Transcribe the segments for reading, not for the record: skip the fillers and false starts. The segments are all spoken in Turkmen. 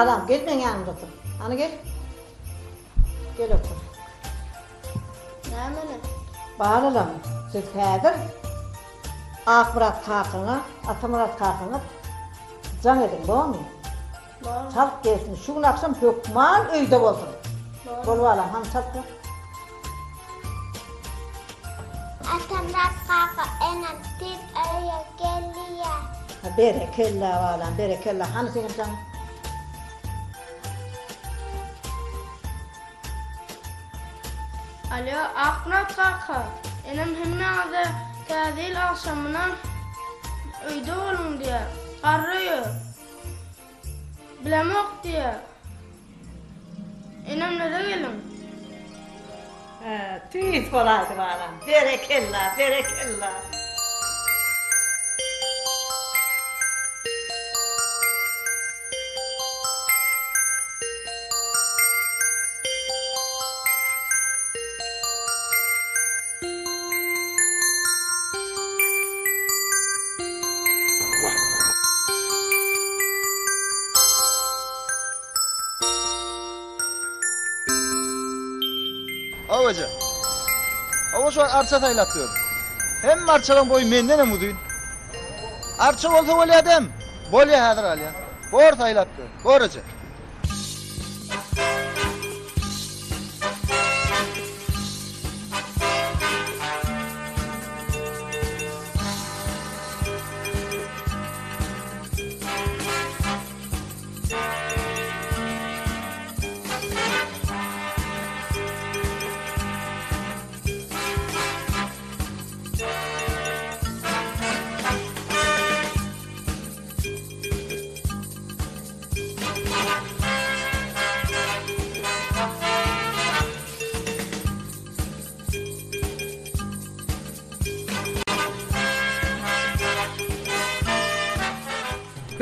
Balam, gel meň ýanymda otur. Hany gel. Gel otur. Nämeni? Balalam, siz häzir Akmyrat kakaňa, Atamyrat kakaňa jaň ediň, bormy? Çalt gelsin, şu gün agşam hökman öýde bolsun. Bol balam, hany çalt bol. Atamyrat kaka, enem tiz öýe gelýär. Berekella balam, berekella. Hany senem jaň. Alýo, Akmyrat kaka, enem hemmäňize Täze ýyl agşamyna öýde boluň diýýär. Garry öýe. Bilemok diýýär. Enemlere geliň. Hä, tüýs bolaýdy balam. Berekella, berekella. Hawa eje. Hawa şu arça saýlap ýör. Hemme arçalaryň boýy mendenem uzyn. Arça bolsa bolýa dem. Bolýa häzir alýan. Bor saýlap ýör. Bor eje.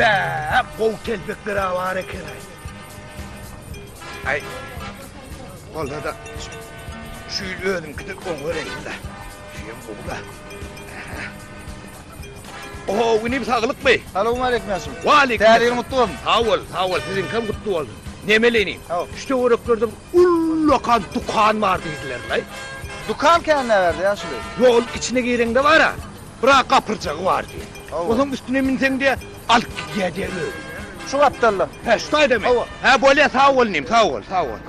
Bä, gowy telpekler-ä bar eken-aý. Aý, bolsa-da, şu ýyl özüňkide oňareýin-dä. Şuýam gowy-la. Oho, inim saglykmy? Salowmaleýkim ýaşuly. Waleýkim. Täze ýylyň gutly bolsun. Sag bol, sag bol. Siziňkem gutly bolsun. Nemeli inim? Şu töwereklerde bir ullakan dükan bar diýdiler-laý. Dükan kän näbärde ýaşuly? Ýok, ol içine gireňde bar-a, bir-a gapyrjagy bar diýýär. Onsoň üstüne münseň diýýär, alyp gidýär diýýär özi. Şu gapdalda. Hä, şu taýdamy? Hawa. Hä, bolýa, sag bol inim, sag bol, sag bol.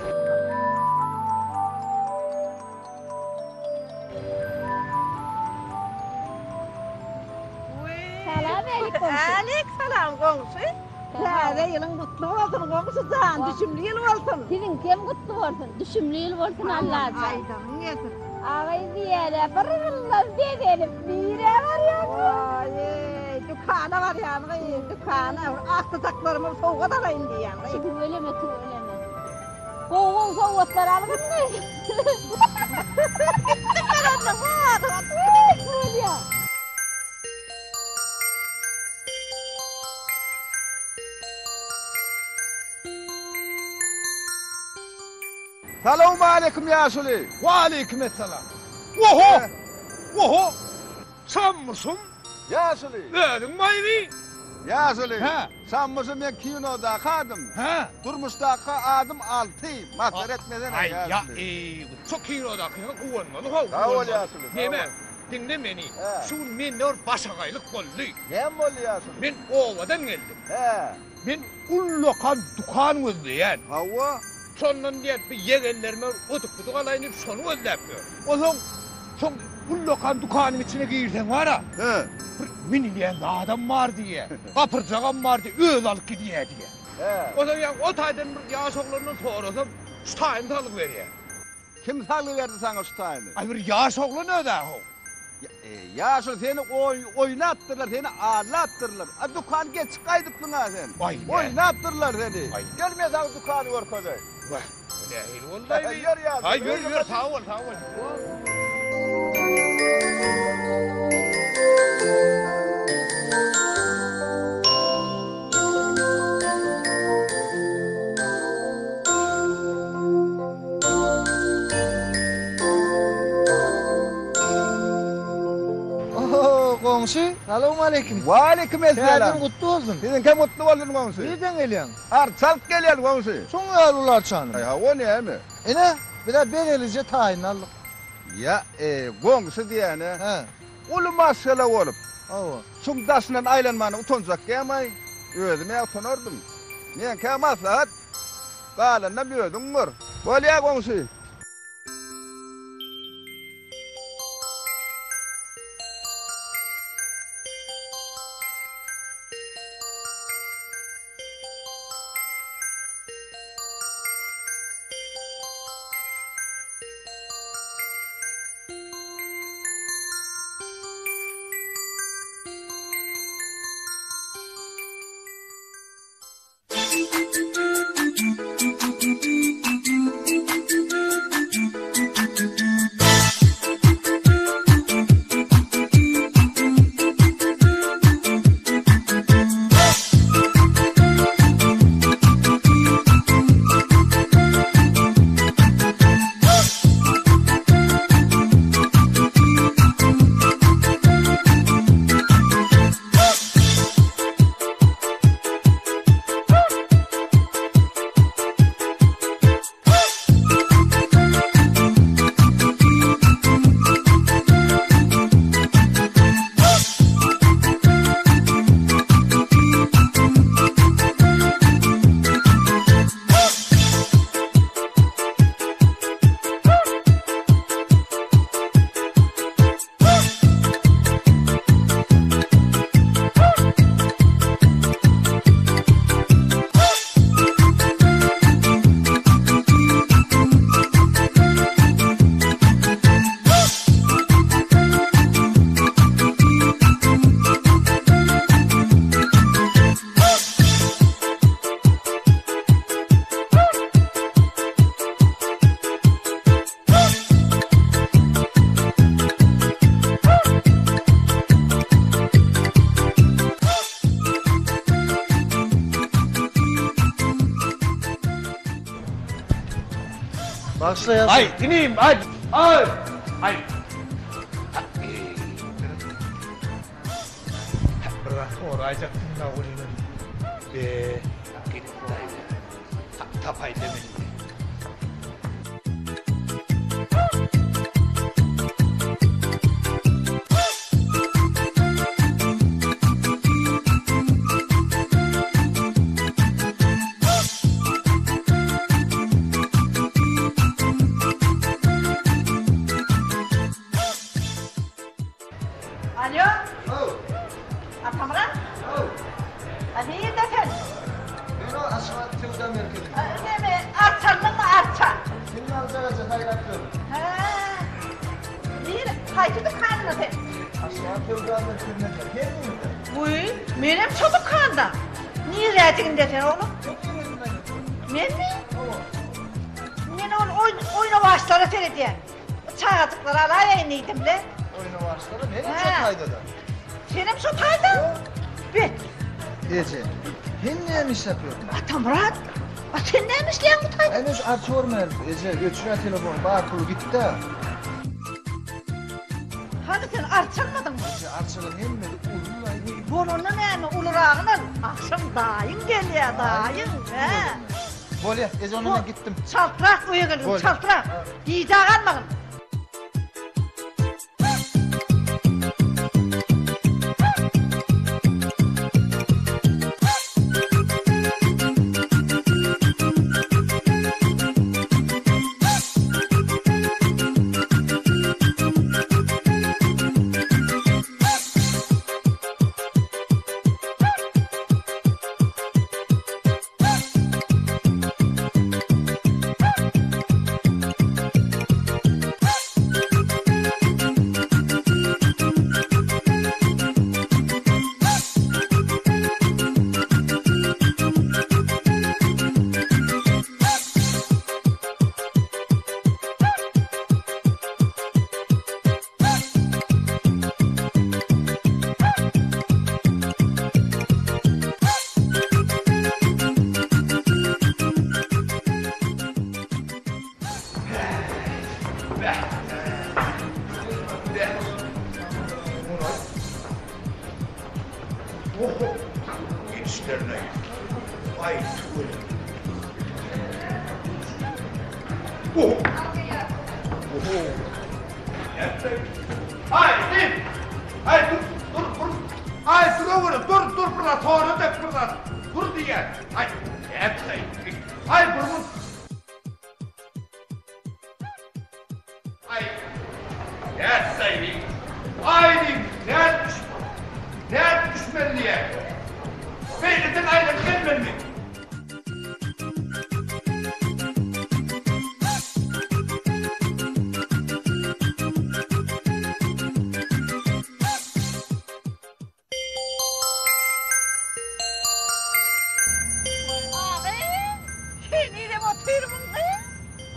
Salam älik goňşy. Älik salam goňşy. Täze ýylyň gutly bolsun goňşy jan, düşümli ýyl bolsun. Siziňkem gutly bolsun, düşümli ýyl bolsun Allajan. Aýdymyň gelsin. Agaý diýýärä bir gyldan bezenip nirä barýaň? Waý, dükana barýan gyz, dükana. Agtyjaklaryma sowgat alaýyn diýýän gyz. Tüweleme, tüweleme. Gowy gowy sowgatlar algynmy? Gitdim men onda, Bolýa. Salowmaleýkim ýaşuly. Waleýkimessalam. Oho! Oho! Şammyşym. Ýaşuly. Özüň baýry. Ýaşuly. Hä. Şammyşym men kinodaky adym. Hä. Durmuşdaky adym Alty. Masgara etmesene Aý, ýa, ýaşuly. eý, şo kinodakyňa guwanmaly how. Sag bol ýaşuly, sag Neme, bol. diňle meni. Hä. Şu gün mende bir başagaýlyk boldy. Näme boldy ýaşuly? Men obadan geldim. Hä. Men ullakan dükan gözleýän. Hawa. Şondan diýýär, bir ýegenlerime otuk-butuk alaýyn diýip, şony gözläp ýör. Onsoň, şoň ullakan dükanyň içine girseň bar-a, bir münülýän zadam bar diýýär, gapyrjagam bar diýýär, özi alyp gidýär diýýär. Onsoň ýa o taýdan bir ýaş oglandan sorasam, şu taýyny salgy berýär. Kim salgy berdi saňa şu taýyny? Aý, bir ýaş oglan öz-ä how. Ýaşuly seni oýnapdyrlar, seni aldapdyrlar. A dükany geçip gaýdypsyň-a sen. Oýnapdyrlar seni. Gel men saňa dükany görkezeýin. Wah, bu nähili boldy-aý bi? Ýör ýaşuly. Aý, ýör, ýör, sag bol, sag bol. Oho, goňşy. Goňşy, salowmaleýkim. Waleýkim Täze esselam. ýyl gutly bolsun. Siziňkem gutly bolsun goňşy. Nirden gelýäň? Arça alyp gelýän goňşy. Şoň ýaly uly arçany. Aý hawa näme? Ine, biz-ä bezelije taýyny aldyk. Ýa, e, goňşy diýýän-ä. Hä. Uly maşgala bolup, Hawa. şuň daşyndan aýlanmana utanjak däm-aý? Özüm-ä utanardym. Meňkä maslahat, galanynam özüň gör. Bolýa goňşy. Bagyşla ýaz. Aý, inim, aý, aý, aý. Bir zat soraýjakdym-da welin. Be, gidip-daý. Tapaýdym indi. Alýo. Atamyrat. A nirde sen? Men o Aşgabat söwda merkezinde. Neme, arçanlyňmy arça? Sen aljak aja saýlap ýörün. Hä. Nire, haýsy dükanda sen? Aşgabat söwda merkezinde. Sen nirde? Wiý, menem şo dükanda. Niräjiginde sen oglum? Sen niresinde aýdýaň? Menmi? Hawa. Men ol oýun oýnawaçlara seredýän. Çagajyklary alaýaýyn diýdim-le. Oýnawaçlara menem şo taýda-da. Senem şo taýda? Bet. Eje, sen näme işläp ýörsüň? Atamyrat, a sen näme işleýäň bu taýda? Aý men şu arça görmän, eje, öçür-ä telefony, bar puly gitdi-ä. Hany sen arça almadyňmy? Eje, arçalaryň hemmesi uly-laý. Bolanda näme, uluragyny al. Agşam daýyň gelýär, daýyň, hä? Bolýa, eje onda men gitdim. Çaltrak öýe gelgin, çaltrak. Gijä galmagyn. işlerine. Aý, tüweleme. Oho. Oho. Aý, diýip. Aý, dur, dur, dur. Aý, dur, dur, dur, bir zat, sonra dek bir zat. Dur diýýän. Aý, nätdi? Aý, bir gün. Aý, nätdi? Aý, diýip, nädip düş, nädip düşmeli diýýän. Beýleden aýlanyp gelmelimi? Henizem otyrmyň gyz?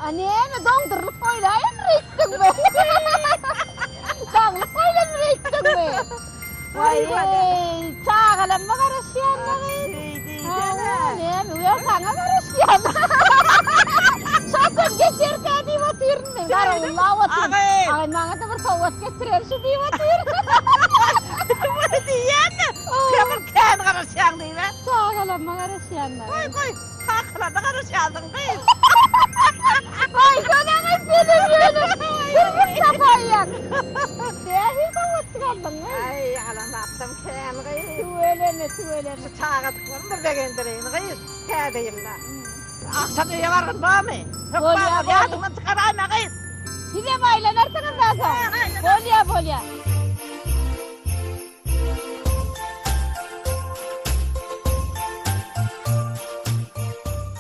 A näme doňdurylyp goýlaýandyr öýtdüňmi? Daňlyp goýlandyr öýtdüňmi? Waý, çagalamma garaşýan-da gyz. Hawa, näme, ýa saňa garaşýan. Şatam geçerkä diýip otyryn men, garawullap otyryn. Aý, maňa-da bir sowgat getirer şu diýip otyryn. Muny diýýän-de, sen bir kän garaşýaň diýme. Çagalamma garaşýan-da. Goý, goý, kakalaryna garaşýansyň gyz. Aý, şonam senem ýöne bir tapaýýaň. Nähili sowgat çykardyň gyz? Aý, alan zatym kän gyz. Tüweleme, tüweleme. Şu çagajyklarymy bir begendireýin gyz, täze ýylda. Agşam öýe bargyn barmy? Bolýa, Hökman ýadyňdan çykaraýma gyz. Sizem aýlanarsyňyz-da soň. Bolýa, bolýa.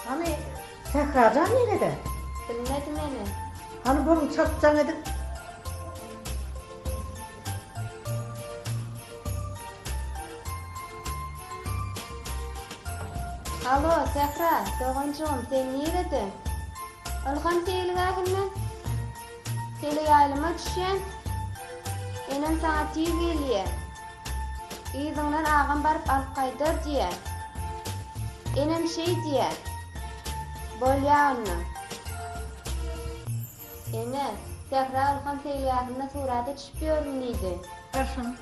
Hany, Sährajan nirede? Bilmedim ene. Hany boluň çalt jaň ediň. Alo, Sähra, doganjygym, sen nirede? Ylham seýilgähinde. Teleýaýlyma düşýän. Enem saňa tiz gelýä. Yzyňdan agam baryp alyp gaýdar diýýä. Enem şeý diýýä. Bolýa onda. Ene, Sähra Ylham seýilgähinde surata düşüp ýörün diýdi. Ber şuny.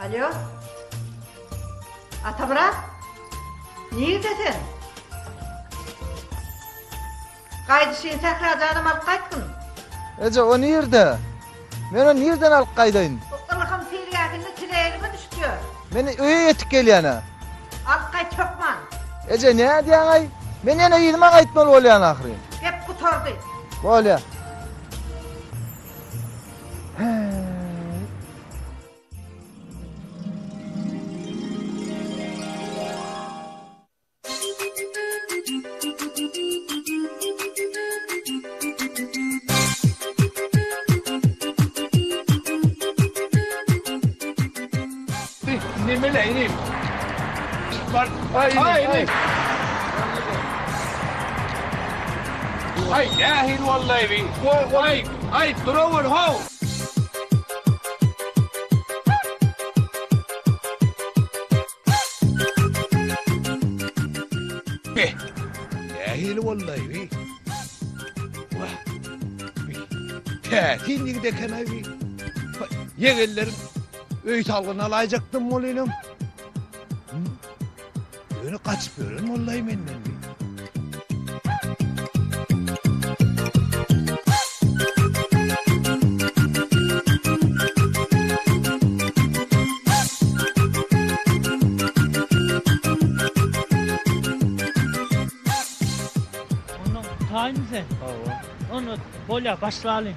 Alo. Atamyrat? Nirde sen? Gaýdyşyn Sährajanam alyp gaýtgyn. Eje, o nirde? Men ony nirden alyp gaýdaýyn? O Ylham seýilgähinde çileýelime düşüp ýör. Men öýe ýetip gelýän-ä. Alyp gaýt hökman. Eje, nädýäň-aý? Men ýene yzyma gaýtmaly bolýan ahyryn. Gep gutardy. Bolýa. Nemele inim. Bar, ay inim. Ay nähili wallahi bi. Ay, ay durawur how. Be, nähili wallahi bi. Wah. Bi. Täsin ýigit eken-aý bi. Ýegenleriň öý salgyny alaýjakdym welinem. Ýöne gaçyp ýören mollaý menden bi. Ondan taýynmy sen? Hawa. Onda bolýar, başlalyň.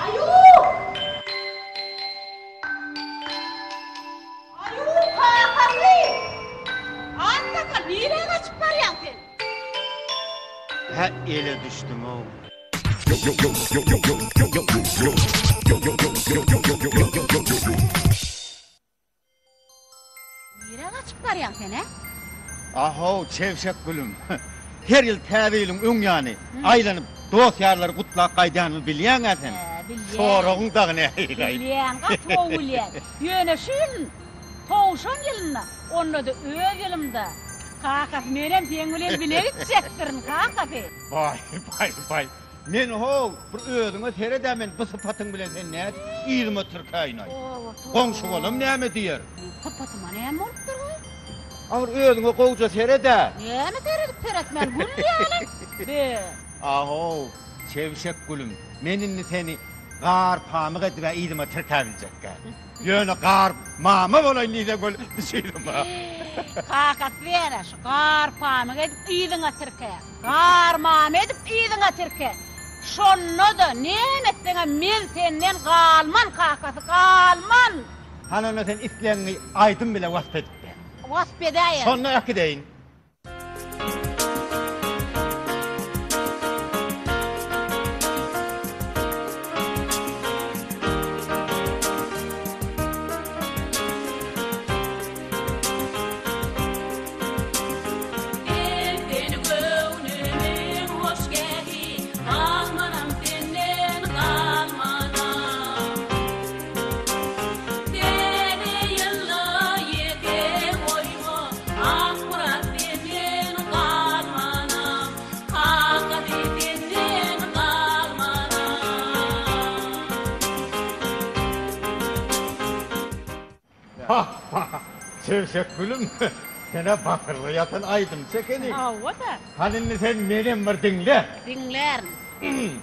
Aýuw! Aýuw, kakasy! Aksakal, nirä gaçyp barýaň sen? Hä, ele düşdüň-ow. Nirä gaçyp barýaň sen, hä? A-how, çebşek gülüm. Her ýyl Täze ýylyň öň ýany aýlanyp, dost-ýarlary gutlap gaýdýanymy bilýäň-ä sen? Hä, bilýän. Soragyň dagy nähili-aý? Bilýän, gaty gowy bilýän. Ýöne şu ýyl towşan ýylynda, onda-da öz ýylymda, kakasy, menem seň bilen bile gitjekdirin, kakasy. Baý, baý, baý. Men how, bir özüňe sered-ä men bu sypatyň bilen sen nädip yzyma tirkäýin-aý? Goňşy-golam näme diýer? Meň sypatyma näme bolupdyr goý? A bir özüňe gowja sered-ä. Näme seredip seretmän, gül ýaly. Be. A-how, çebşek gülüm, men indi seni gar pamyk edib-ä yzyma tirkäbiljekgä. Ýöne gar mama bolaýyn diýseň weli düş yzyma. Kakasy beri, şu gar pamyk edip yzyňa tirkä. Garmamy edip yzyňa tirke. Şonda-da, näme etseňem men senden galman kakasy, galman! Hany onda sen islegiňi aýdym bile wasp edip ber. Wasp edäýerin. Şonda äkideýin. Men seni göwnümiň hoşgähi, Galmanam senden galmanam. Täze ýylda ýeke goýma, Akmyrat senden galmanam, Kakasy senden galmanam. Hah-ha! Çebşek gülüm, sen-ä batyrly ýatan aýdymçy ekeniň. Hawa-da. Hany indi sen menem bir diňle. Diňlärin.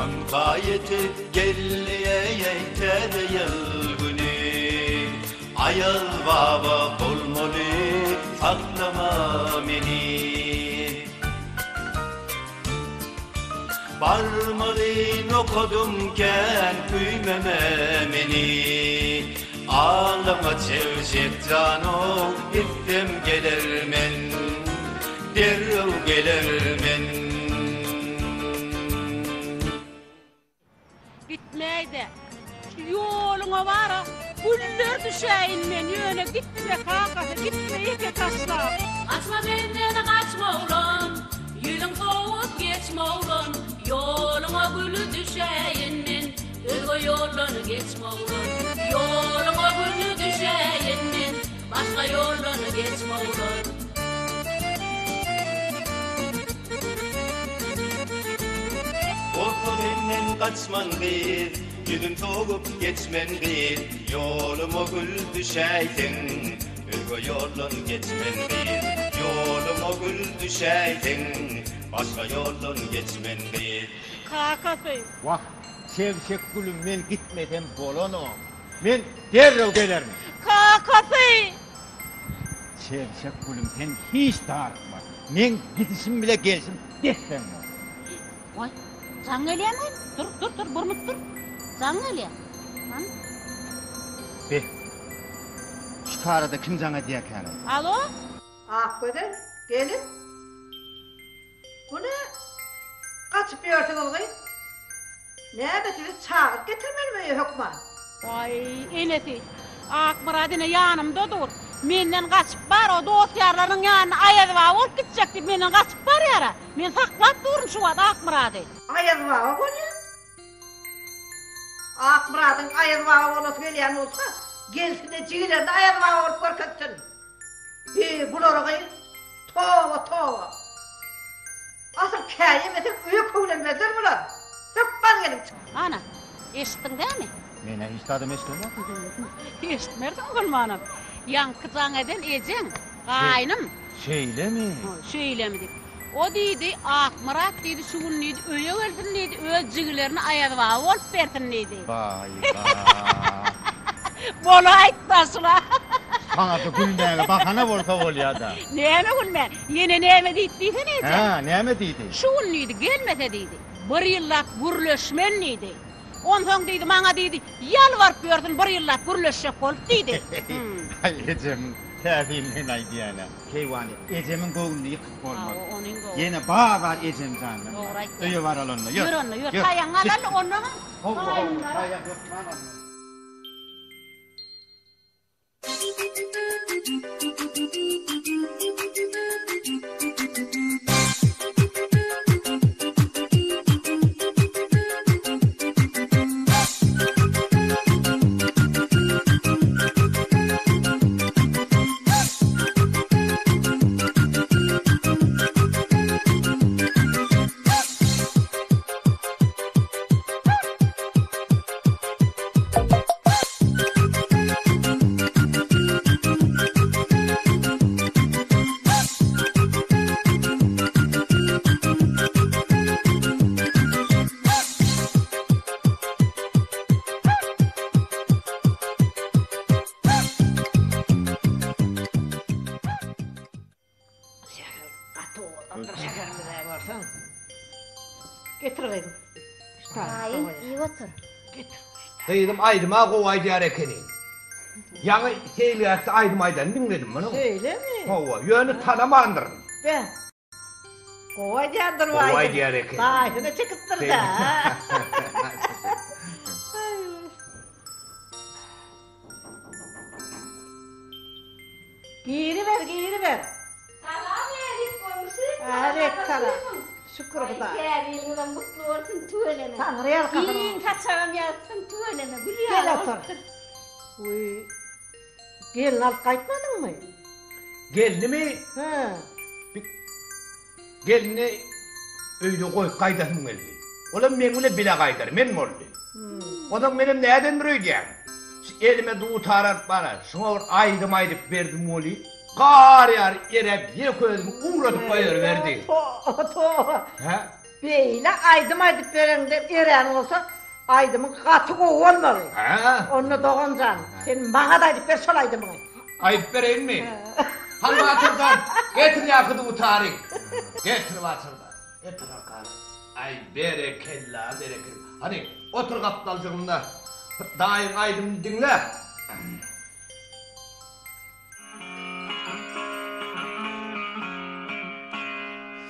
Ynha ýetip geldi-eý täze ýyl güni. Aýaz baba bolmaly saklama meni. Barmaly nokadym kän küýmeme meni. Aglama çebşek janow gitsem geler men. Derrew geler men. Gitmäý-de, şu ýoluňa bar-a, güller düşäýin men, ýöne gitme, kakasy, gitme ýeke taşlap. Gaçma menden gaçma oglan, Ýüzüň sowup geçme oglan, Ýoluňa gül düşäýin men, Özge ýoldan geçme oglan. Ýoluňa gül düşäýin men, Başga ýoldan geçme oglan. Gorkma senden gaçman gyz, Ýüzüm sowup geçmen gyz, Ýoluma gül düşäýseň, Özge ýoldan geçmen gyz. Ýoluma gül düşäýseň, Başga ýoldan geçmen gyz. Kakasy. Wah, çebşek gülüm men gitmesem bolanok. Men derrew gelerin. Kakasy! Çebşek gülüm sen hiç darykma. Meň gidişim bile gelşim des-deň bolar. Waý, jaň gelýämi? Dur, dur, dur, bir minut dur. Jaň gelýär. Hany? Be, şu karada kim jaň edýärkäni? Alo? Akgözel, gelin. Bu ne? Gaçyp ýörsüňiz gyz? Näme sizi çagyryp getirmelimi öýe hökman? Waý, enesi, Akmyrat ine ýanymda dur. Menden gaçyp bar, o dost-ýarlarynyň ýanyna Aýaz baba bolup gitjek diýip menden gaçyp barýar-a. Men saklap durun şu wagt Akmyrady. Aýaz baba bolýar? Akmyradyň Aýaz baba bolasy gelýän bolsa, gelsin-de jigilerine Aýaz baba bolup görkezsin. Be, bulara gyz, toba, toba. Asyl käýemeseň öýe köwlenmezler bular. Hökman geliň. Ana, eşitdiň dämi? Men-ä hiç zadam eşidemok. Eşitmersiň bolmanam. Ýaňky jaň eden ejeň, gaýnym. Şeýlemi? Şeýlemi diýip. O diýdi, Akmyrat diýdi, şu gün diýdi, öýe gelsin diýdi, öz jigilerini Aýaz baba bolup bersin diýdi. Baý-ba. Bolaýyt-da şul-a. Saňa-da gülmäge bahana bolsa bolýa-da. Näme gülmä? Ýene näme diýdi diýsene eje? Hä, näme diýdi? Şu gün diýdi, gelmese diýdi, bir ýyllap gürleşmen diýdi. Onsoň diýdi, maňa diýdi, ýalbaryp ýörsün bir ýyllap gürleşjek bolup diýdi. Aý, ejemiň täsinligini aýdýan-a. Keýwany, ejemiň göwnüni ýykyp bolmaz. Hawa, onyň dogry. Ýene bazar ejem jandan. Dogry aýtýaň. Öýe baraly onda, ýör. Ýör onda, ýör. Taýagyňy alaly, onnoňam Hawa, hawa, taýak hökman almaly. Şäher gaty owadandyr şäherimiz-ä görseň. Getir gyzym. Daýy, iýip otur. Getir. Gyzym aýdym-a gowy aýdýar ekeni. Ýaňy seýilgähde aýdym aýdanyny diňledim munuň. Şeýlemi? Hawa, ýöne tanamandyryn. Be. Gowy aýdýandyr bu Gowy aýdymy. aýdýar ekeni. Daýysyna çekipdir-dä. Giriber, giriber. Salam älik goňşy. Älik salam. Şükür Hudaý. Täze ýylyňyzam gutly bolsun tüweleme. Taňry ýalkasyn. Giň saçagam ýazsyn tüweleme. Gül ýaly Gel otur. bolupdyr. Wiý. Gelin alyp gaýtmadyňmy? Gelnimi? Hä. Gelnini öýde goýup gaýdasym geldi. Olam meň bilen bile gaýdar, men boldy. Onsoň menem nädendir öýdýäň? Şu elime dutar alyp bara, şuňa bir aýdym aýdyp berdim weli, gar ýaly eräp ýeke özümi ugradyp goýberiberdi. Toba, toba. Hä? Beýle aýdym aýdyp bereňde erän bolsa, aýdymyň gaty gowy bolmaly. Hä? Onda dogan jan, sen maňa-da aýdyp ber şol aýdymyňy. Aýdyp bereýinmi? Hany Batyrjan, getir ýaňky dutary. Getir Batyrjan, getir arkany. Aý, berekella, berekella. Hany, otur gapdaljygymda, daýyň aýdymyny diňle.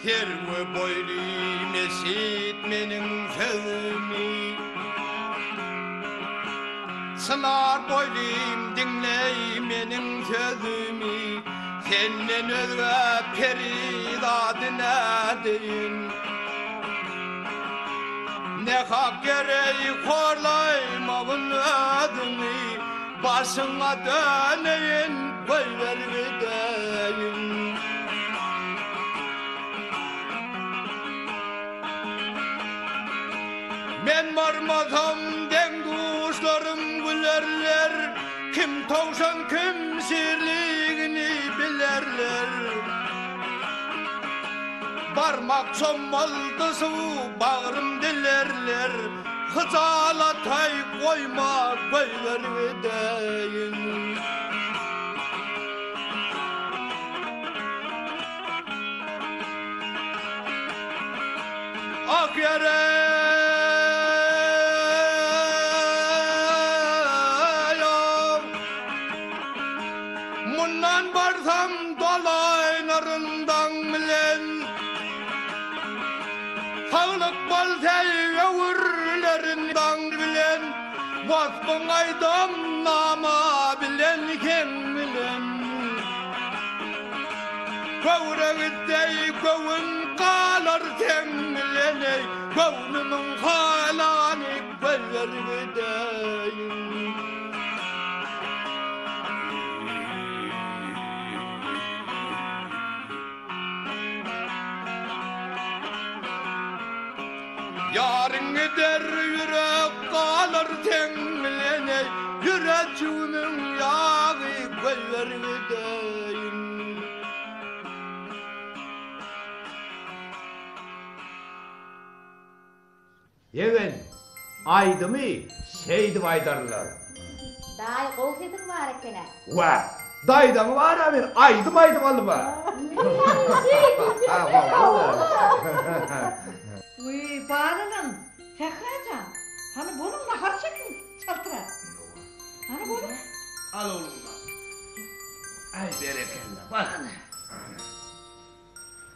Serwi boýlym eşit meniň sözümi, Çynar boýlym diňle meniň sözümi, Senden özge perizady nädeýin? Nähak ýere horlaýmagyn özüňi, Başyňa döneýin, goýber gideýin. Men barmasam deň-duşlarym gülerler, Kim towşan, kim şirligini bilerler. Barmak çommaldy suw bagrym dilerler, Hyjalataý goýma goýber gideýin. Ak ýere Mundan barsam dolaýnaryn daň bilen. Saglyk bolsa öwürlerin daň bilen. Waspyň aýdam nama bilen heň bilen. Göwre gitseý göwün galar seň bilen eý. Göwnümiň halany goýber gideýin. Ýaryň gider ýürek galar seň bilen eý, Ýürejigimiň ýagy goýber gideýin. Ýegen, aýdymy şeýdip aýdarlar. Daýy gowy sesiň bar ekenä. Wah! Daýzaňy bar-a men aýdym aýdyp aldym-a. Wiý, balalam, Sähra jan, hany boluň nahar çekiň çaltrak. Hany boluň. Al oglum. Aý berekella, bar.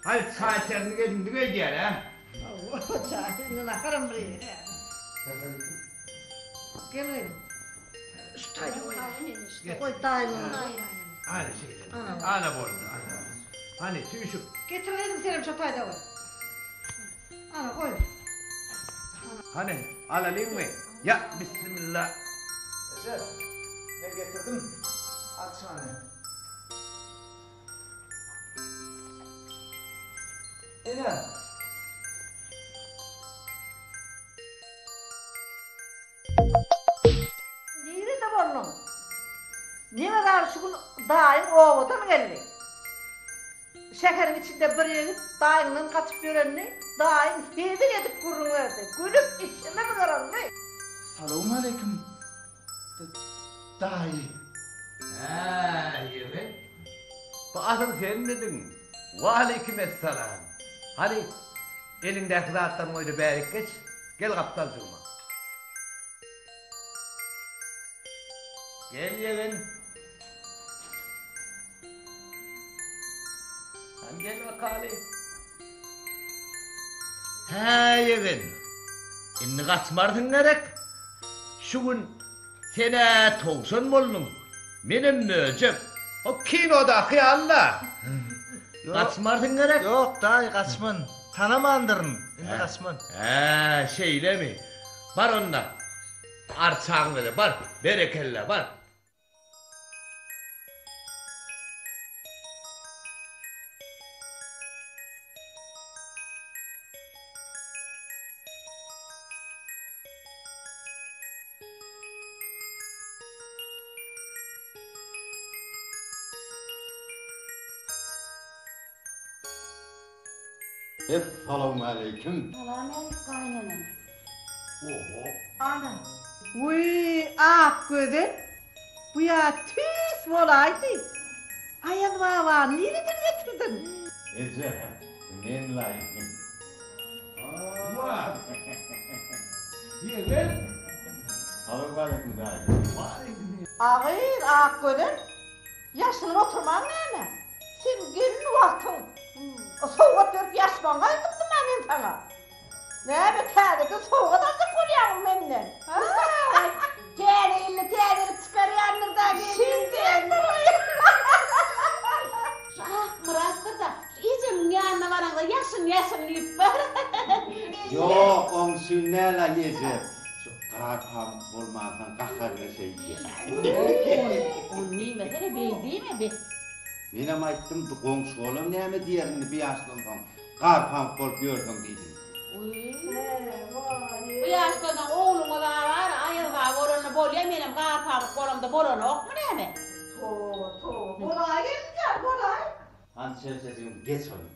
Haý, çaý içerdik edindik öýdýän, hä? Hawa, çaý, indi naharam bir ýere. Gel gyzym. Şu taýda goý. Goý taýyny. Ana şeýle. Ana boldy. Hany, süýşüp. Getir gyzym senem şu taýda goý. Ana goý. Hany, alalyňmy? Ýa, bissimilla. Eje, men getirdim arçany. Ene. Nirede bolduň? Neme zar şu gün daýyň obadan geldi. Şäheriň içinde bir ýigit daýyňdan gaçyp ýörenini daýyň hezil edip gürrüň berdi. Gülüp içimiz gyryldy. Salowmaleýkim. Daýy. Hä, ýigit. Bu asyl senmidiň? Waleýkim essalam. Hany, eliňdäki zatlaryňy goý-da bärik geç. Gel gapdaljygyma. Gel ýegen. Hany gel bakaly. Hä ýegen. Indi gaçmarsyň gerek. Şu gün sen-ä towşan bolduň. Menem möjek. O kinodaky ýaly-la. Gaçmarsyň gerek? Ýok, daýy, gaçman. Tanamandyryn. Indi gaçman. Hä, şeýlemi? Bar onda. Arçagyň bilen bar. Berekella, bar. Essalawmaleýkim. Salam älik gaýynenem. Oho. Ana. Wiý, Akgözel, bu ýa tüýs bolaýdy. Aýaz babany nireden getirdiň? Eje, men-laý. Wah. Ýegen. Salowmaleýkim daýy. Waleýkim. A gyz, Akgözel, ýaşynyp oturmaň näme? Sen gelin wagtyň sowgat berip ýaşmagyňy aýdypdym-a men saňa. Näme täzeden sowgat aljak bolýaňmy menden? Täze ýylda täzelik çykarýandyr-da gelin. Şu Akmyratdyr-da, şu ejemiň ýanyna baraňda ýaşyn ýaşyn diýip bar. Ýok, oň üçin däl-ä eje. Şu gar pamyk bolmansoň gaharyna şeýdýär. Ony diýmesene, beý diýme, be. Menem aýtdym, bu goňşy-golam näme diýer indi bu ýaşdan soň. Gar pamyk bolup ýörsüň diýdim. Bu ýaşdan soň ogluňyz-a bar, Aýaz baba bolanda bolýa, menem gar pamyk bolamda bolanokmy näme? Toba, toba, bolaý gelin jan, bolaý. Hany çemçejigim geç ony.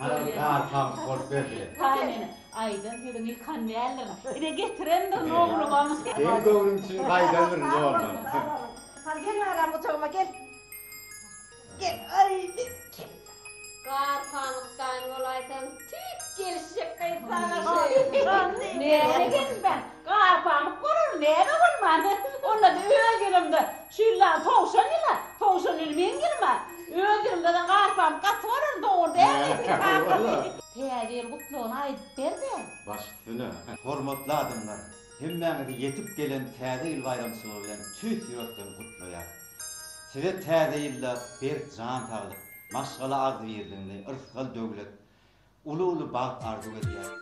Hany gar pamyk bolup berdi. Gaýynene, aýdan sözüňi ýykan däldirin. Ine getirendirin ogluňam. Seň göwnüň üçin gaýdandyryn ýoldan. Hany gel balam gujagyma gel. Gel, aý, gel. Gar pamykdan bolaýsaň tüýs gelişjek gyz saňa şeý. Näme gelişmän, gar pamyk bolar, näme bolman. Onda-da öz ýylymda, şu ýyldan towşan ýyl-a, towşan ýyly meň ýylym-a. Öz ýylymda-da gar pamyk gaty bolar, dogry dälmi? Täze ýyl gutlagyny aýdyp ber-de. Baş üstüne. Hormatly adamlar, hemmäňizi ýetip gelen Täze ýyl baýramçylygy bilen tüýs ýürekden gutlaýar. Size Täze ýylda berk jan saglyk, maşgala agzybirligini, yrsgal-döwlet, uly-uly bagt arzuw edýärin.